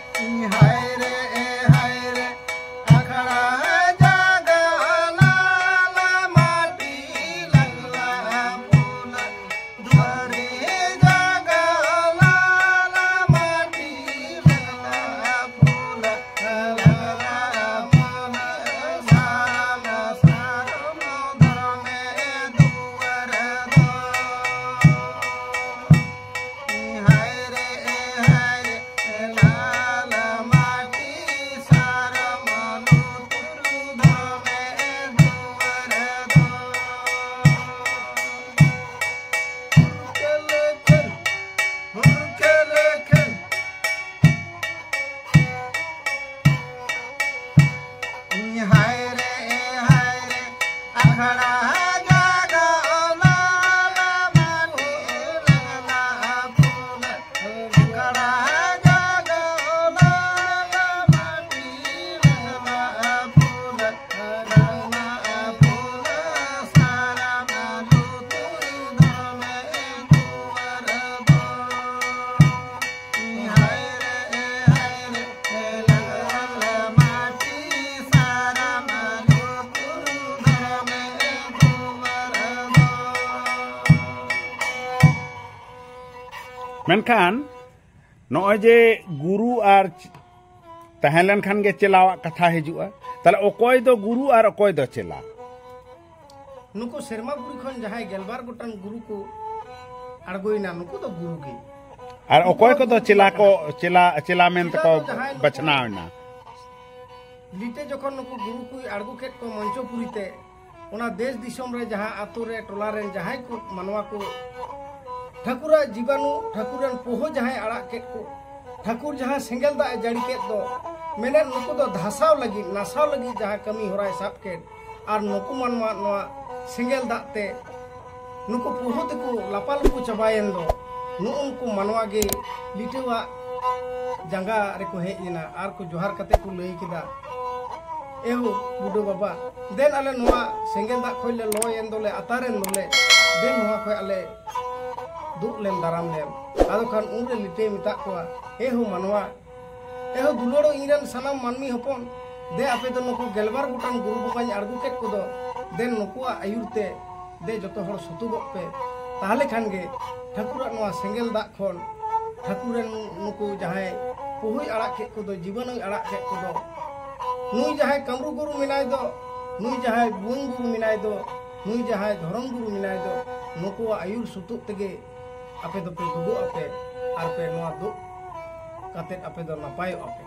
ᱦᱟᱭ ᱨᱮ, ᱦᱟᱭ ᱨᱮ, ᱟᱠᱷᱲᱟ ᱡᱟᱜᱟ ᱞᱟᱞᱟ ᱢᱟᱹᱴᱤ ᱞᱟᱜᱽᱞᱟ ᱯᱷᱩᱞᱟ, ᱫᱩᱣᱟᱨᱮ ᱡᱟᱜᱟ ᱞᱟᱞᱟ ᱢᱟᱹᱴᱤ ᱞᱟᱜᱽᱞᱟ ᱯᱷᱩᱞᱟ, ᱞᱟᱜᱽᱞᱟ ᱯᱷᱩᱞᱟ, ᱥᱟᱞᱟ ᱥᱟᱞᱟ᱾ ᱢᱮᱱᱠᱷᱟᱱ ᱱᱚᱜᱼᱚᱭ ᱡᱮ ᱜᱩᱨᱩ ᱟᱨ ᱛᱟᱦᱮᱸ ᱞᱮᱱᱠᱷᱟᱱ ᱜᱮ ᱪᱮᱞᱟᱣᱟᱜ ᱠᱟᱛᱷᱟ ᱦᱤᱡᱩᱜᱼᱟ, ᱛᱟᱦᱞᱮ ᱚᱠᱚᱭ ᱫᱚ ᱜᱩᱨᱩ ᱟᱨ ᱚᱠᱚᱭ ᱫᱚ ᱪᱮᱞᱟ? ᱱᱩᱠᱩ ᱥᱮᱨᱢᱟᱯᱩᱨᱤ ᱠᱷᱚᱱ ᱡᱟᱦᱟᱸᱭ ᱜᱮᱞᱵᱟᱨ ᱜᱚᱴᱟᱝ ᱜᱩᱨᱩ ᱠᱚ ᱟᱬᱜᱚᱭᱮᱱᱟ, ᱱᱩᱠᱩ ᱫᱚ ᱜᱩᱨᱩ ᱜᱮ᱾ ᱟᱨ ᱚᱠᱚᱭ ᱠᱚᱫᱚ ᱪᱮᱞᱟ ᱠᱚ, ᱪᱮᱞᱟ, ᱪᱮᱞᱟ ᱢᱮᱱᱛᱮ ᱠᱚ ᱪᱮᱞᱟ ᱫᱚ ᱡᱟᱦᱟᱸᱭ ᱱᱩᱠᱩ ᱵᱟᱪᱷᱱᱟᱣ ᱮᱱᱟ? ᱞᱤᱴᱟᱹ ᱡᱚᱠᱷᱚᱱ ᱱᱩᱠᱩ ᱜᱩᱨᱩ ᱠᱚᱭ ᱟᱬᱜᱚ ᱠᱮᱫ ᱠᱚ ᱢᱚᱧᱪᱚᱯᱩᱨᱤ ᱛᱮ, ᱚᱱᱟ ᱫᱮᱥ ᱫᱤᱥᱚᱢ ᱨᱮ ᱡᱟᱦᱟᱸ ᱟᱛᱳ ᱨᱮ, ᱴᱚᱞᱟ ᱨᱮᱱ ᱡᱟᱦᱟᱸᱭ ᱠᱚ ᱢᱟᱱᱣᱟ ᱠᱚ ᱴᱷᱟᱹᱠᱩᱨᱟᱜ ᱡᱤᱵᱟᱱᱩ, ᱴᱷᱟᱹᱠᱩᱨ ᱨᱮᱱ ᱯᱳᱦᱳ ᱡᱟᱦᱟᱸᱭ ᱟᱲᱟᱜ ᱠᱮᱫ ᱠᱚ, ᱴᱷᱟᱹᱠᱩᱨ ᱡᱟᱦᱟᱸ ᱥᱮᱸᱜᱮᱞ ᱫᱟᱜ ᱮ ᱡᱟᱹᱲᱤ ᱠᱮᱫ ᱫᱚ, ᱢᱮᱱᱮᱫ ᱱᱩᱠᱩ ᱫᱚ ᱫᱷᱟᱥᱟᱣ ᱞᱟᱹᱜᱤᱫ, ᱱᱟᱥᱟᱣ ᱞᱟᱹᱜᱤᱫ ᱡᱟᱦᱟᱸ ᱠᱟᱹᱢᱤ ᱦᱚᱨᱟᱭ ᱥᱟᱵ ᱠᱮᱫ, ᱟᱨ ᱱᱩᱠᱩ ᱢᱟᱱᱣᱟ ᱱᱚᱣᱟ ᱥᱮᱸᱜᱮᱞ ᱫᱟᱜ ᱛᱮ ᱱᱩᱠᱩ ᱯᱳᱦᱳ ᱛᱮᱠᱚ ᱞᱟᱯᱟᱞᱩᱯᱩ ᱪᱟᱵᱟᱭᱮᱱ ᱫᱚ, ᱱᱩᱜᱼᱩ ᱱᱩᱠᱩ ᱢᱟᱱᱣᱟ ᱜᱮ ᱞᱤᱴᱟᱹᱣᱟᱜ ᱡᱟᱸᱜᱟ ᱨᱮᱠᱚ ᱦᱮᱡ ᱮᱱᱟ ᱟᱨ ᱠᱚ ᱡᱚᱦᱟᱨ ᱠᱟᱛᱮ ᱠᱚ ᱞᱟᱹᱭ ᱠᱮᱫᱟ, "ᱮᱦᱳ ᱵᱩᱰᱷᱟᱹ ᱵᱟᱵᱟ, ᱫᱮᱱ ᱟᱞᱮ ᱱᱚᱣᱟ ᱥᱮᱸᱜᱮᱞ ᱫᱟᱜ ᱠᱷᱚᱡ ᱞᱮ ᱞᱚᱭᱮᱱ ᱫᱚᱞᱮ, ᱟᱛᱟᱨᱮᱱ ᱫᱚᱞᱮ, ᱫᱮᱱ ᱱᱚᱣᱟ ᱠᱷᱚᱡ ᱟᱞᱮ ᱫᱩᱜ ᱞᱮᱢ, ᱫᱟᱨᱟᱢ ᱞᱮᱢ᱾" ᱟᱫᱚ ᱠᱷᱟᱱ ᱩᱱᱨᱮ ᱞᱤᱴᱟᱹᱭ ᱢᱮᱛᱟᱜ ᱠᱚᱣᱟ, "ᱮᱦᱳ ᱢᱟᱱᱣᱟ, ᱮᱦᱳ ᱫᱩᱞᱟᱹᱲ ᱤᱧ ᱨᱮᱱ ᱥᱟᱱᱟᱢ ᱢᱟᱹᱱᱢᱤ ᱦᱚᱯᱚᱱ, ᱫᱮ ᱟᱯᱮ ᱫᱚ ᱱᱩᱠᱩ ᱜᱮᱞᱵᱟᱨ ᱜᱚᱴᱟᱝ ᱜᱩᱨᱩ ᱵᱚᱸᱜᱟᱧ ᱟᱬᱜᱚ ᱠᱮᱫ ᱠᱚᱫᱚ, ᱫᱮᱱ ᱱᱩᱠᱩᱣᱟᱜ ᱟᱹᱭᱩᱨ ᱛᱮ ᱫᱮ ᱡᱚᱛᱚ ᱦᱚᱲ ᱥᱩᱛᱩᱜᱚᱜ ᱯᱮ᱾ ᱛᱟᱦᱞᱮ ᱠᱷᱟᱱ ᱜᱮ ᱴᱷᱟᱹᱠᱩᱨᱟᱜ ᱱᱚᱣᱟ ᱥᱮᱸᱜᱮᱞ ᱫᱟᱜ ᱠᱷᱚᱱ ᱴᱷᱟᱹᱠᱩᱨ ᱨᱮᱱ ᱱᱩᱠᱩ ᱡᱟᱦᱟᱸᱭ ᱯᱩᱦᱩᱭ ᱟᱲᱟᱜ ᱠᱮᱫ ᱠᱚᱫᱚ, ᱡᱤᱵᱟᱱᱩᱭ ᱟᱲᱟᱜ ᱠᱮᱫ ᱠᱚᱫᱚ, ᱱᱩᱭ ᱡᱟᱦᱟᱸᱭ ᱠᱟᱢᱨᱩ ᱜᱩᱨᱩ ᱢᱮᱱᱟᱭ ᱫᱚ, ᱱᱩᱭ ᱡᱟᱦᱟᱸᱭ ᱵᱩᱱ ᱜᱩᱨᱩ ᱢᱮᱱᱟᱭ ᱫᱚ, ᱱᱩᱭ ᱡᱟᱦᱟᱸᱭ ᱫᱷᱚᱨᱚᱢ ᱜᱩᱨᱩ ᱢᱮᱱᱟᱭ ᱫᱚ, ᱱᱩᱠᱩᱣᱟᱜ ᱟᱹᱭᱩᱨ ᱥᱩᱛᱩᱜ ᱛᱮᱜᱮ ᱟᱯᱮ ᱫᱚᱯᱮ ᱫᱩᱜᱩᱜ ᱟᱯᱮ ᱟᱨ ᱯᱮ ᱱᱚᱣᱟ ᱫᱩᱜ ᱠᱟᱛᱮᱫ ᱟᱯᱮ ᱫᱚ ᱱᱟᱯᱟᱭᱚᱜ ᱟᱯᱮ᱾"